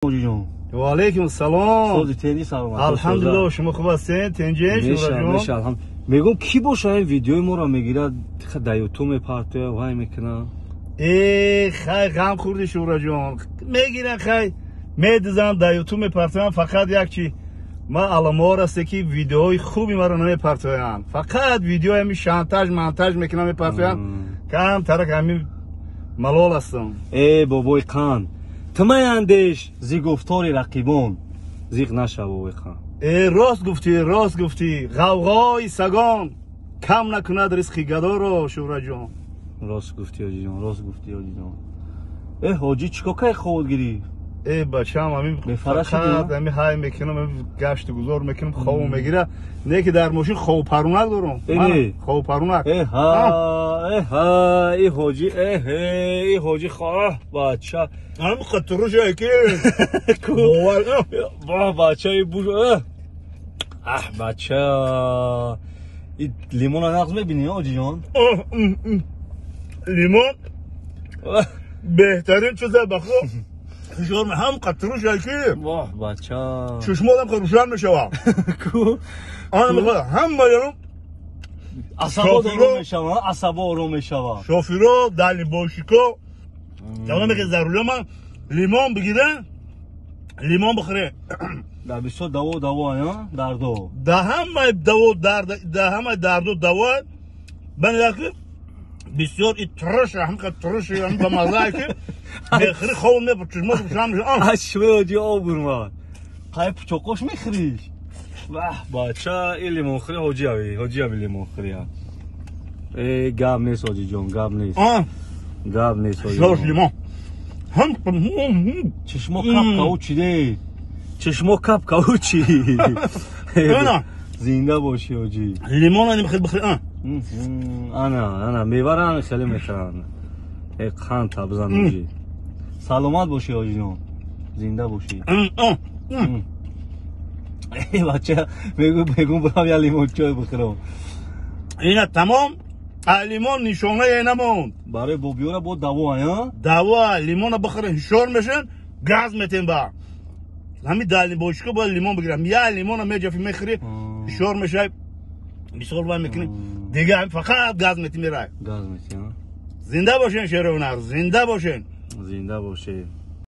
Ҳоҷиҷон. Ва алайкум салом. Сози тенҷи, саломат. Алҳамдулилло, шумо хуб ҳастед? Тенҷи, шумо? Мегӯм, кӣ боша, ин видеои моро мегирад, дар ютуб мепартоя, вай мекунад? Э, хай, ғам хӯрди, Шураҷон. Мегиран, хай, медизан, дар ютуб мепартоян. Фақат як чи ман аламовар аст, ки видеоҳои хуби маро намепартоянд, фақат видеои ҳами шантаж монтаж мекунан, мепартоянд. Кам тарак ҳами малол ҳастам. Э, бобои қанд, ту маяндеш зи гуфтори рақибон, зиқ наша, бобои қанд. Э, рост гуфтӣ, рост гуфтӣ. Ғавғои сагон кам накунад ризқи гадоро, Шураҷон. Рост гуфтӣ, ҳоҷиҷон, рост гуфтӣ, ҳоҷиҷон. Э, ҳоҷӣ, чӣ кор кай хобот гирифт? Э, бачам, ҳамин фақат ҳами ҳай мекунам, гашту гузор мекунам, хобо мегира. Не ки дар мошин хобпарунак дорам, хобпарунак. Эҳа, эҳа, и ҳоҷӣ, эҳе, и ҳоҷӣ, хоҳ, бача. Ҳам қатрушае ки бо бача, и буш, аҳ, бача, и лимона нағз мебинӣ, ҳоҷиҷон? Лимон беҳтарин чизе, ба худо. Ҳушёр ҳам қатруш ки. Воҳ, бача. Чашмодам рӯшан мешавад. Ку. Ана мехоҳад ҳама яру. Асабо ором мешава, асабо ором мешава. Шофиро, дальнобойщико ҷавона мехе за рулёма лимон бигира, лимон бихӯре. Дар бисёр даво даво дардо. Да ҳамаи даво дард, да ҳамаи дарду даво. Бани бисёр и турш, ҳамқа турш, ҳам ба маззае ки мехӯри, хоб мебур, чашмо рӯшан мешава. Аз шумо об бурмад, қай пучоқош мехӯриш. Ваҳ, бача, и лимонхӯри ҳоҷиави, ҳоҷиави лимонхӯрия. Э, гап нест, ҳоҷиҷон, гап нест, гап нест. Ҳоҷиҷон, лимон. Чашмо кап каучиде, чашмо кап каучи. Зинда бошӣ, ҳоҷӣ. Лимона хел бихӯри. Ана, ана мевара хеле мехӯранд. Э, қанд табзан, ҳоҷӣ. Саломат бошӣ, ҳоҷиҷон, зинда бошӣ. Бача, мегум, бурам я лимон чой бихӯрам. Ина тамом, лимон нишонае намонд. Барои бобиёра бо даво. Даво, лимона бихӯре, ҳушёр мешан, газ метем. Ба ҳами дальнобойщико бояд лимон бигирам. Я лимона меҷафи, мехӯри, ҳушёр мешавай, бисёр вай мекунӣ, дига фақат газ мети, мерай. Газ мети. Зинда бошен, шерунар, зинда бошен. Зинда бошед.